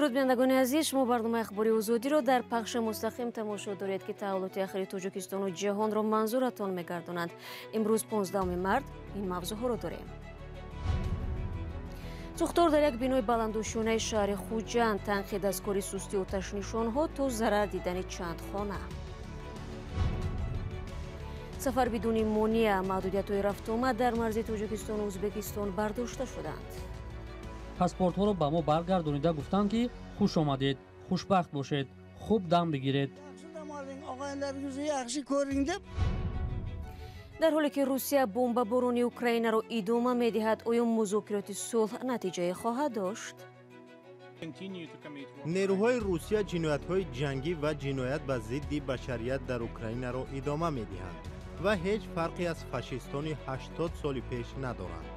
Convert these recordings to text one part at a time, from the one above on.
Дуруд, бинандагони азиз, шумо барномаи Ахбори Озодиро дар пахши мустақим тамошо доред, ки таҳаввулоти ахири Тоҷикистону ҷаҳонро манзуратон мегардонанд. Имрӯз 15 март ин мавзӯъҳоро дорем. Сӯхтор дар як бинои баландошёнаи шаҳри Хуҷанд, танқид аз кори сусти оташнишонҳо то зарар дидани чанд хона. Сафар бидуни монеа, маҳдудиятҳои рафтуомад дар марзи Тоҷикистону Ӯзбекистон бардошта шуданд. Паспортҳоро ба мо баргардонида гуфтанд, ки хуш омадед, хушбахт бошед, хуб дам бигиред. Дар ҳоле ки Русия бомбаборони Украинаро идома медиҳад, оё музокироти сулҳ натиҷае хоҳад дошт? Нерӯҳои Русия ҷиноятҳои ҷангӣ ва ҷиноят ба зидди башарият дар Украинаро идома медиҳанд ва ҳеҷ фарқе аз фашистони 80 соли пеш надоранд.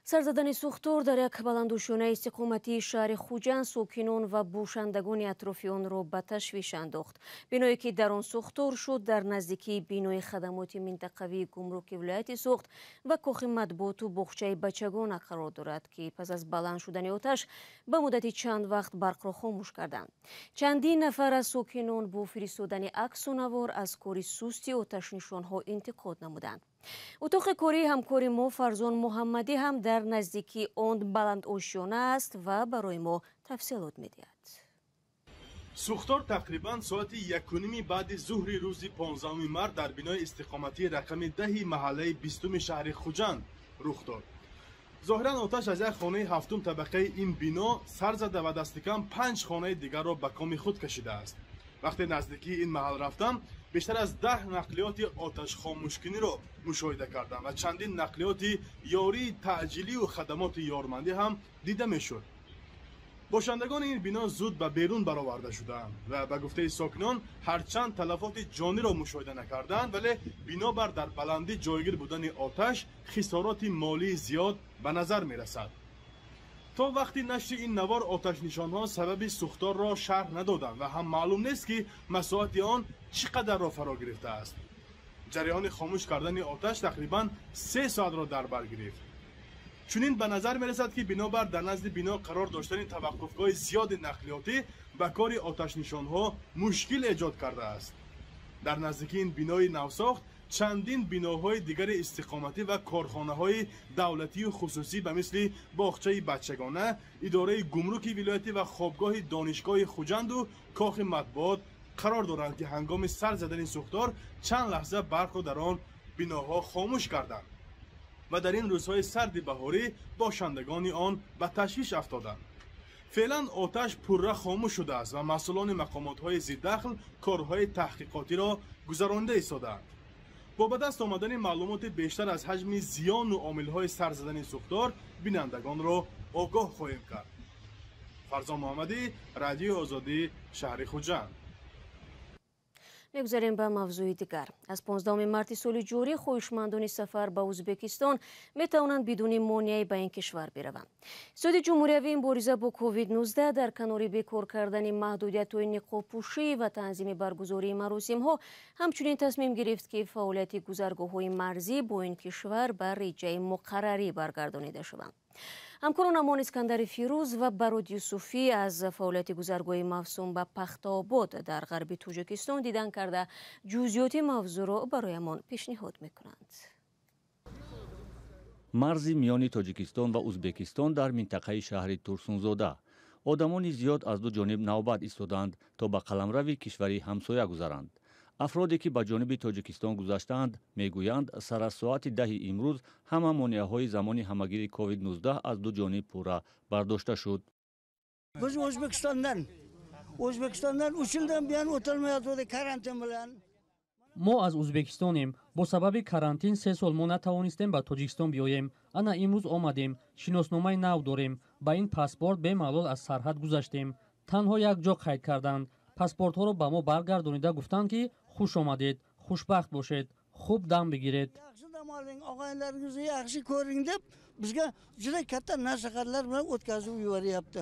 Сар задани сӯхтор дар як баландошёнаи истиқоматии шаҳри Хуҷанд сокинон ва бошандагони атрофи онро ба ташвиш андохт. Биное, ки дар он сӯхтор шуд, дар наздикии бинои хадамоти минтақавии гумруки вилояти Суғд ва кохи матбуоту боғчаи бачагона қарор дорад, ки пас аз баланд шудани оташ ба муддати чанд вақт барқро хомӯш карданд. Чандин нафар аз сокинон бо фиристодани аксу навор аз кори сусти оташнишонҳо интиқод намуданд. Утоқи кории ҳамкори мо Фарзон Муҳаммадӣ ҳам дар наздикии он баландошёна аст ва барои мо тафсилот медиҳад. Сӯхтор тақрибан соати 1:30 баъди зуҳри рӯзи 15 март дар бинои истиқоматии рақами 10 маҳаллаи 20 шаҳри Хуҷанд рух дод. Зоҳиран, оташ аз як хонаи ҳафтум табақаи ин бино сар зада ва дастикам панҷ хонаи дигарро ба коми худ кашидааст. Вақте наздикии ин маҳал рафтам, бештар аз 10 нақлиёти оташхомӯшкуниро мушоҳида кардам ва чандин нақлиёти ёрии таъҷилию хадамоти ёрмандӣ ҳам дида мешуд. Бошандагони ин бино зуд ба берун бароварда шудаанд ва ба гуфтаи сокинон, ҳарчанд талафоти ҷониро мушоҳида накарданд, вале бинобар дар баландӣ ҷойгир будани оташ хисороти молии зиёд ба назар мерасад. То вақти нашри ин навор оташнишонҳо сабаби сӯхторро шарҳ надоданд ва ҳам маълум нест, ки масоҳати он чӣ қадарро фаро гирифтааст. Ҷараёни хомӯш кардани оташ тақрибан 3 соатро дар бар гирифт. Чунин ба назар мерасад, ки бинобар дар назди бино қарор доштани таваққуфгоҳи зиёди нақлиётӣ ба кори оташнишонҳо мушкил эҷод кардааст. Дар наздикии ин бинои навсохт чандин биноҳои дигари истиқоматӣ ва корхонаҳои давлатию хусусӣ ба мисли боғчаи бачагона, идораи гумруки вилоятӣ ва хобгоҳи Донишгоҳи Хуҷанду кохи матбуот қарор доранд, ки ҳангоми сар задани сӯхтор чанд лаҳза барқро дар он биноҳо хомӯш карданд ва дар ин рӯзҳои сарди баҳорӣ бошандагони он ба ташвиш афтоданд. Феълан оташ пурра хомӯш шудааст ва масъулони мақомотҳои зидахл корҳои таҳқиқотиро гузаронида истодаанд. Бо ба даст омадани маълумоти бештар аз ҳаҷми зиёну омилҳои сар задани сӯхтор бинандагонро огоҳ хоҳем кард. Фарзон Муҳаммадӣ, Радиои Озодӣ, шаҳри Хуҷанд. Мегузарем ба мавзӯи дигар. Аз 15 марти соли ҷорӣ хоҳишмандони сафар ба Ӯзбекистон метавонанд бидуни монеае ба ин кишвар бираванд. Суди ҷумҳуриявии мубориза бо ковид-19 дар канори бекор кардани маҳдудиятҳои ниқобпӯшӣ ва танзими баргузории маросимҳо ҳамчунин тасмим гирифт, ки фаъолияти гузаргоҳҳои марзӣ бо ин кишвар ба реҷаи муқаррарӣ баргардонида шаванд. Ҳамкорон Амон Искандари Фирӯз ва Барод Юсуфӣ аз фаъолияти гузаргоҳи мавсум ба Пахтаобод дар ғарби Тоҷикистон дидан карда, ҷузъиёти мавзӯъро бароямон пешниҳод мекунанд. Марзи миёни Тоҷикистон ва Узбекистон дар минтақаи шаҳри Турсунзода одамони зиёд аз ду ҷониб навбат истодаанд, то ба қаламрави кишвари ҳамсоя гузаранд. Афроде, ки ба ҷониби Тоҷикистон гузаштаанд, мегӯянд, сар аз соати 10-и имрӯз ҳама монеаҳои замони ҳамагири ковид-19 аз ду ҷониб пурра бардошта шуд. Biz O'zbekistondan, O'zbekistondan 3 yildan buyon o'tolmayotgandik karantin bilan. Мо аз Узбекистонем. Бо сабаби карантин 3 сол мо натавонистем ба Тоҷикистон биёем. Ана имрӯз омадем, шиносномаи нав дорем. Ба ин паспорт бемалол аз сарҳад гузаштем. Танҳо як ҷо қайд карданд. Паспортҳоро ба мо баргардонида гуфтанд, ки хуш омадед, хушбахт бошед, хуб дам бигиред. Yaxshi dam oling, og'aynilaringizni yaxshi ko'ring, deb bizga juda katta nasihatlar bilan o'tkazib yuboryapti.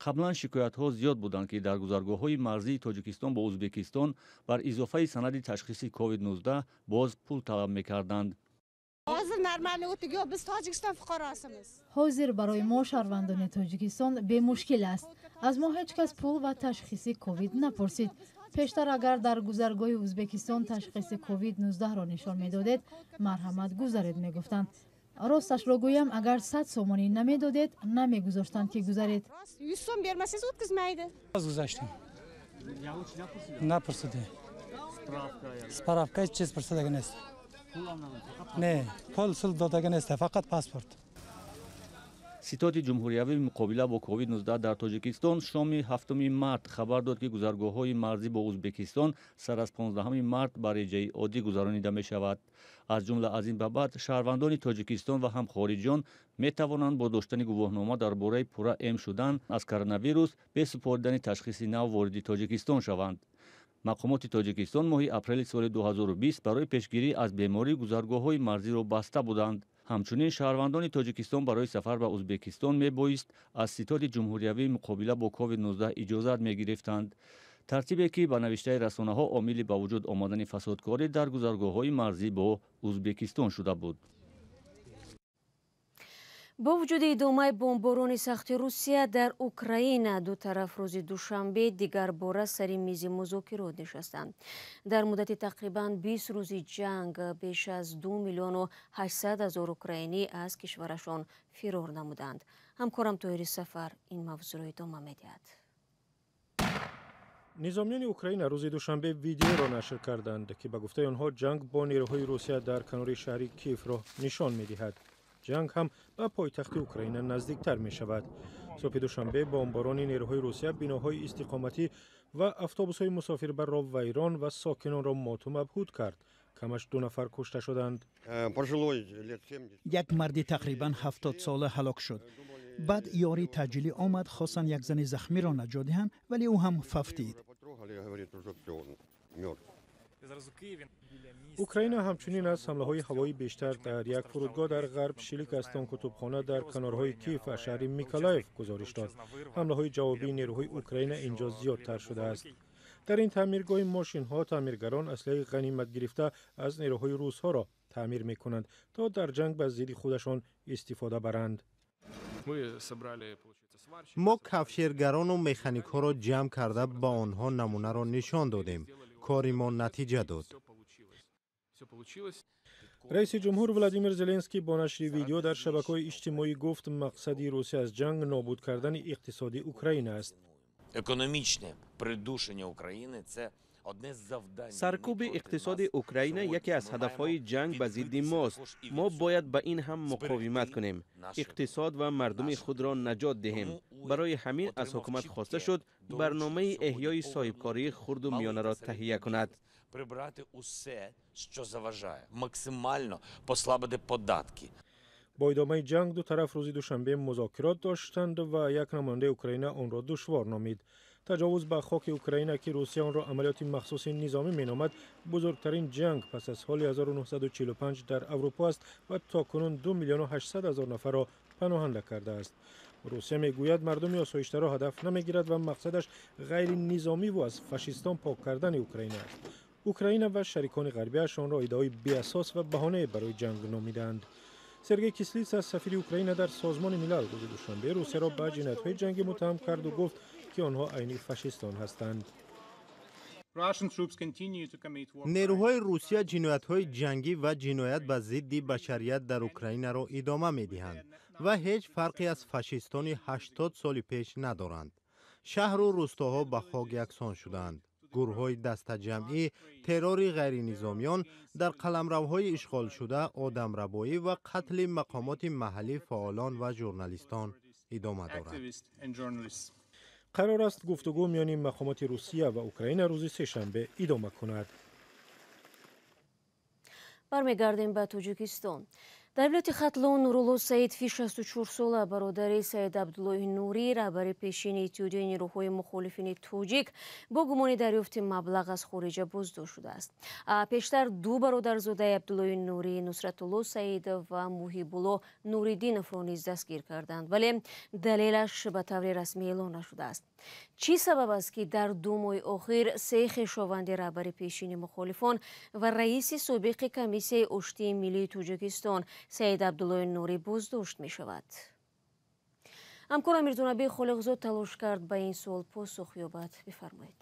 Қаблан шикоятҳо зиёд буданд, ки дар гузаргоҳҳои марзии Тоҷикистон бо Узбекистон бар изофаи санади ташхиси ковид-19 боз пул талаб мекарданд. Ҳозир нормально o'tdik. Yo'q, biz Tojikiston fuqarosimiz. Ҳозир барои мо, шаҳрвандони Тоҷикистон, бемушкил аст. Аз мо ҳеҷ кас пул ва ташхиси ковид напурсид. Пештар агар дар гузаргоҳи Ӯзбекистон ташхиси ковид-19-ро нишон медодед, марҳамат, гузаред мегуфтанд. Росташро гӯям, агар 100 сомонӣ намедодед, намегузоштанд, ки гузаред. 100 so'm bermasangiz, o'tkazmaydi. Гузаштем, напурсиде, справка ҳеҷ чиз пурсидага нест. Не, пул сул додага нест, фақат паспорт. Ситоди ҷумҳуриявии муқобила бо ковид-19 дар Тоҷикистон шоми 7 март хабар дод, ки гузаргоҳҳои марзӣ бо Ӯзбекистон сар аз 15 март ба реҷаи оддӣ гузаронида мешавад. Аз ҷумла, аз ин ба баъд шаҳрвандони Тоҷикистон ва ҳам хориҷиён метавонанд бо доштани гувоҳнома дар бораи пурра эм шудан аз коронавирус бе супоридани ташхиси нав вориди Тоҷикистон шаванд. Мақомоти Тоҷикистон моҳи апрели соли 2020 барои пешгирӣ аз беморӣ гузаргоҳҳои марзиро баста буданд. Ҳамчунин, шаҳрвандони Тоҷикистон барои сафар ба Ӯзбекистон мебоист аз Ситоди ҷумҳуриявии муқобила бо ковид-19 иҷозат мегирифтанд, тартибе ки, ба навиштаи расонаҳо, омили ба вуҷуд омадани фасодкорӣ дар гузаргоҳҳои марзӣ бо Ӯзбекистон шуда буд. Бо вуҷуди идомаи бомборони сахти Русия дар Украина, ду тараф рӯзи душанбе дигар бора сари мизи музокирот нишастанд. Дар муддати тақрибан 20 рӯзи ҷанг беш аз 2 800 000 украинӣ аз кишварашон фирор намуданд. Ҳамкорам Тоҳири Сафар ин мавзӯъро идома медиҳад. Низомиёни Украина рӯзи душанбе видеоро нашр карданд, ки ба гуфтаи онҳо ҷанг бо нерӯҳои Русия дар канори шаҳри Киевро нишон медиҳад. Ҷанг ҳам ба пойтахти Украина наздиктар мешавад. Субҳи душанбе бомборони нерӯҳои Русия биноҳои истиқоматӣ ва автобусҳои мусофирбарро вайрон ва сокинонро моту мабҳут кард. Камаш ду нафар кушта шуданд. Як марди тақрибан 70-сола ҳалок шуд. Баъд ёрии таъҷилӣ омад, хостанд як зани захмиро наҷот диҳанд, вале ӯ ҳам фавтид. Украина ҳамчунин аз ҳамлаҳои ҳавоӣ бештар дар як фурудгоҳ дар ғарб, шилик аз кутубхона дар канорҳои Киев ва шаҳри Миколаев гузориш дод. Ҳамлаҳои ҷавобии нерӯҳои Украина инҷо зиёдтар шудааст. Дар ин таъмиргоҳи мошинҳо таъмиргарон аслиҳаи ғанимат гирифта аз нерӯҳои русҳоро таъмир мекунанд, то дар ҷанг ба зидди худашон истифода баранд. Мо кафшергарону механикҳоро ҷамъ карда, ба онҳо намунаро нишон додем. Кори мо натиҷа дод. Раиси ҷумҳур Владимир Зеленский бо нашри видео дар шабакаҳои иҷтимоӣ гуфт, мақсади Русия аз ҷанг нобуд кардани иқтисоди Украина аст. Економічне придушення України — це одне з завдань. Саркӯби иқтисоди Украина яке аз ҳадафҳои ҷанг ба зидди мост. Мо бояд ба ин ҳам муқовимат кунем, иқтисод ва мардуми худро наҷот диҳем. Барои ҳамин аз ҳукумат хоста шуд, барномаи эҳёи соҳибкории хурду миёнаро таҳия кунад. Прибрати усе, що заважає, максимально послабити податки. Бо идомаи ҷанг ду тараф рӯзи душанбе музокирот доштанд ва як намояндаи Украина онро душвор номид. Таҷовуз ба хоки Украина, ки Русия онро амалиёти махсуси низомӣ меномад, бузургтарин ҷанг пас аз соли 1945 дар Аврупо аст ва то кунун 2 миллиону 800 ҳазор нафарро паноҳанда кардааст. Русия мегӯяд, мардуми осоиштаро ҳадаф намегирад ва мақсадаш ғайринизомиву аз фашистон пок кардани Украина аст. Украина ва шарикони ғарбиаш онро иддаои беасос ва баҳонае барои ҷанг номиданд. Сергей Кислица, сафири Украина дар Созмони Милал, рӯзи душанбе Русияро ба ҷиноятҳои ҷангӣ муттаҳам карду гуфт, ки онҳо айни фашистон ҳастанд. Нерӯҳои Русия ҷиноятҳои ҷангӣ ва ҷиноят ба зидди башарият дар Украинаро идома медиҳанд ва ҳеҷ фарқе аз фашистони 80 соли пеш надоранд. Шаҳру рӯстоҳо ба хок яксон шудаанд. Гурӯҳҳои дастаҷамъӣ, террори ғайринизомиён дар қаламравҳои ишғолшуда, одамрабоӣ ва қатли мақомоти маҳаллӣ, фаъолон ва журналистон идома дорад. Қарор аст, гуфтугӯ миёни мақомоти Русия ва Украина рӯзи сешанбе идома кунад. Бармегардем ба Тоҷикистон. Дар вилояти Хатлон Нурулло Саидфи 64 сола, бародари Саид Абдуллоҳи Нурӣ, раҳбари пешини Иттиҳодияи нерӯҳои мухолифини тоҷик, бо гумони дарёфти маблағ аз хориҷа боздошт шудааст. Пештар ду бародарзодаи Абдуллоҳи Нурӣ, Нусратулло Саидов ва Муҳибулло Нуриддиновро низ дастгир карданд, вале далелаш ба таври расмӣ эълон нашудааст. Чӣ сабаб аст, ки дар 2 моҳи охир се хешованди раҳбари пешини мухолифон ва раиси собиқи Комиссияи оштии миллии Тоҷикистон Саид Абдуллоҳи Нурӣ боздошт мешавад? Ҳамкор Мирзонаби Холиқзод талош кард ба ин суол посух ёбад. Бифармоед.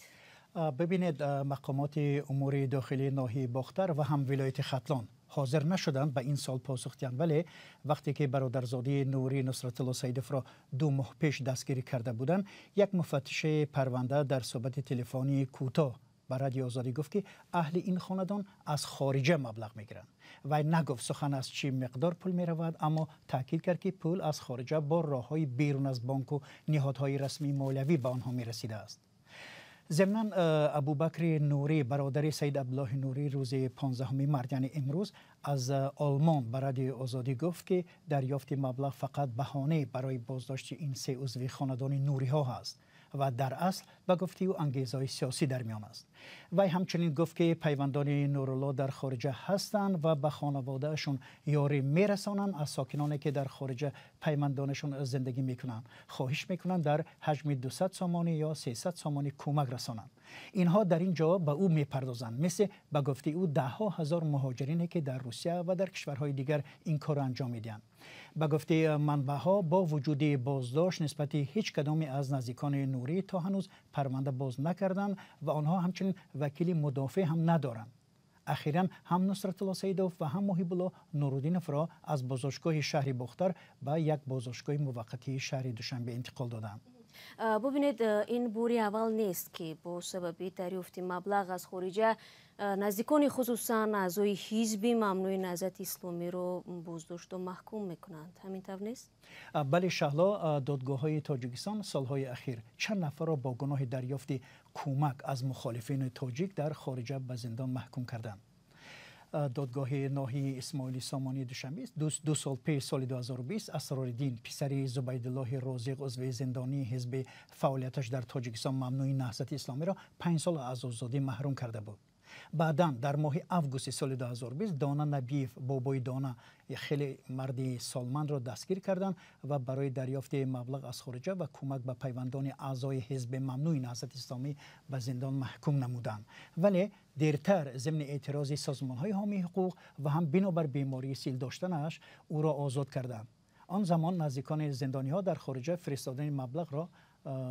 Бибинед, мақомоти умури дохилии ноҳияи Бохтар ва ҳам вилояти Хатлон ҳозир нашуданд ба ин суол посух диҳанд, вале вақте ки бародарзодии Нурӣ Нусратулло Саидовро 2 моҳ пеш дастгирӣ карда буданд, як муфаттиши парванда дар суҳбати телефонии кӯтоҳ ба Радиои Озодӣ гуфт, ки аҳли ин хонадон аз хориҷа маблағ мегиранд. Вай нагуфт сухан аз чӣ миқдор пул меравад, аммо таъкид кард, ки пул аз хориҷа бо роҳҳои берун аз бонку ниҳодҳои расмии молиявӣ ба онҳо мерасидааст. Зимнан, Абубакри Нурӣ, бародари Саид Абдуллоҳи Нурӣ, рӯзи 15 март, яъне имрӯз, аз Олмон ба Радиои Озодӣ гуфт, ки дарёфти маблағ фақат баҳонае барои боздошти ин се узви хонадони нуриҳо ҳаст ва дар асл, ба гуфти ӯ, ангезаҳои сиёсӣ дар миён аст. Вай ҳамчунин гуфт, ки пайвандони Нурулло дар хориҷа ҳастанд ва ба хонаводаашон ёрӣ мерасонанд. Аз сокиноне, ки дар хориҷа пайвандонашон зиндагӣ мекунанд, хоҳиш мекунанд дар ҳаҷми 200 сомонӣ ё 300 сомонӣ кӯмак расонанд. Инҳо дар ин ҷо ба ӯ мепардозанд, мисли, ба гуфти ӯ, даҳҳо ҳазор муҳоҷирине, ки дар Русия ва дар кишварҳои дигар ин корро анҷом медиҳанд. Ба гуфти манбаъҳо, бо вуҷуди боздошт нисбати ҳеҷ кадоме аз наздикони Нурӣ то ҳанӯз парванда боз накарданд ва онҳо ҳамчунин вакили мудофеъ ҳам надоранд. Ахиран ҳам Нусратулло Саидов ва ҳам Муҳибулло Нуруддиновро аз боздоштгоҳи шаҳри Бохтар ба як боздоштгоҳи муваққатии шаҳри Душанбе интиқол доданд. Бубинед, ин бори аввал нест, ки бо сабаби дарёфти маблағ аз хориҷа наздикони, хусусан аъзои ҳизби мамнӯи Наҳзати Исломиро боздошту маҳкум мекунанд. Ҳамин тавр нест? Бале, Шаҳло, додгоҳҳои Тоҷикистон солҳои ахир чанд нафарро бо гуноҳи дарёфти кӯмак аз мухолифини тоҷик дар хориҷа ба зиндон маҳкум карданд. Додгоҳи ноҳияи Исмоили Сомонии Душанбе 2 сол пеш, соли 2020, Асрориддин, писари Зубайдуллоҳи Розиқ, узви зиндонии ҳизби фаъолияташ дар Тоҷикистон мамнӯи Наҳзати Исломиро 5 сол аз озодӣ маҳрум карда буд. Баъдан дар моҳи августи соли 2020 Дона Набиев, бобои Дона, хеле марди солмандро дастгир карданд ва барои дарёфти маблағ аз хориҷа ва кӯмак ба пайвандони аъзои ҳизби мамнӯи Наҳзати Исломӣ ба зиндон маҳкум намуданд. Вале дертар зимни эътирози созмонҳои ҳомии ҳуқуқ ва ҳам бинобар бемории сил доштанаш ӯро озод карданд. Он замон наздикони зиндониҳо дар хориҷа фиристодани маблағро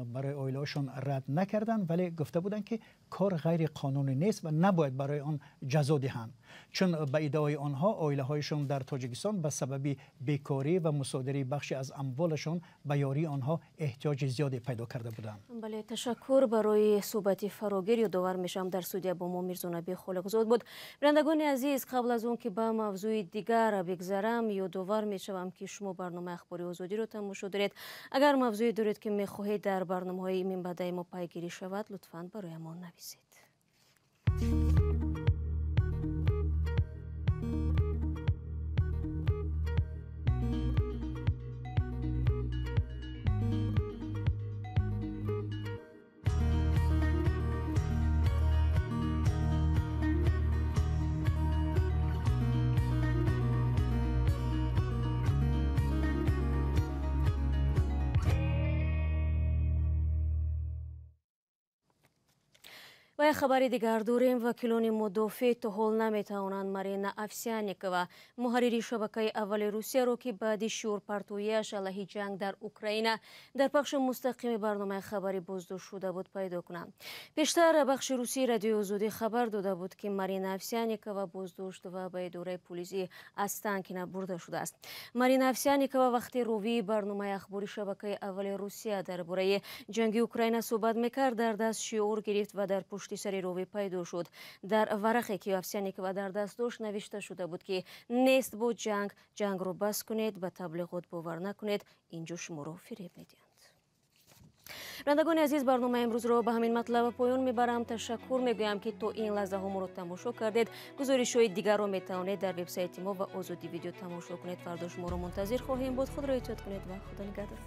барои оилаҳошон рад накарданд, вале гуфта буданд, ки кор ғайриқонунӣ нест ва набояд барои он ҷазо диҳанд, чун ба иддаои онҳо оилаҳояшон дар Тоҷикистон ба сабаби бекорӣ ва мусодираи бахше аз амволашон ба ёрии онҳо эҳтиёҷи зиёде пайдо карда буданд. Бале, ташаккур барои суҳбати фарогир. Ёдовар мешавам, дар студия бо мо Мирзонаби Холиқзод буд. Бинандагони азиз, қабл аз он ки ба мавзӯи дигар бигзарам, ёдовар мешавам, ки шумо барномаи Ахбори Озодиро тамошо доред. Агар мавзӯе доред, ки мехоҳед дар барномаҳои минбаъдаи мо пайгирӣ шавад, лутфан бароямон нависед. Ва як хабари дигар дорем. Вакилони мудофеъ то ҳол наметавонанд Марина Овсянникова, муҳаррири шабакаи аввали Русияро, ки баъди шиорпартоияш алайҳи ҷанг дар Украина дар пахши мустақими барномаи хабарӣ боздошт шуда буд, пайдо кунанд. Пештар бахши русии Радиои Озодӣ хабар дода буд, ки Марина Овсянникова боздошт ва ба идораи полисии Останкино бурда шудааст. Марина Овсянникова вақте ровии барномаи ахбори шабакаи аввали Русия дар бораи ҷанги Украина суҳбат мекард, дар даст шиор гирифт ва дар пушти сари ровӣ пайдо шуд. Дар варақе, ки Овсянникова дар даст дошт, навишта шуда буд, ки нест бо ҷанг, ҷангро бас кунед, ба таблиғот бовар накунед, инҷо шуморо фиреб медиҳанд. Бинандагони азиз, барномаи имрӯзро ба ҳамин матлаб поён мебарам. Ташаккур мегӯям, ки то ин лаҳзаҳо моро тамошо кардед. Гузоришҳои дигарро метавонед дар вебсайти мо ва Озодӣ Видео тамошо кунед. Фардо шуморо мунтазир хоҳем буд. Худро эҳтиёт кунед ва Худо нигаҳдор.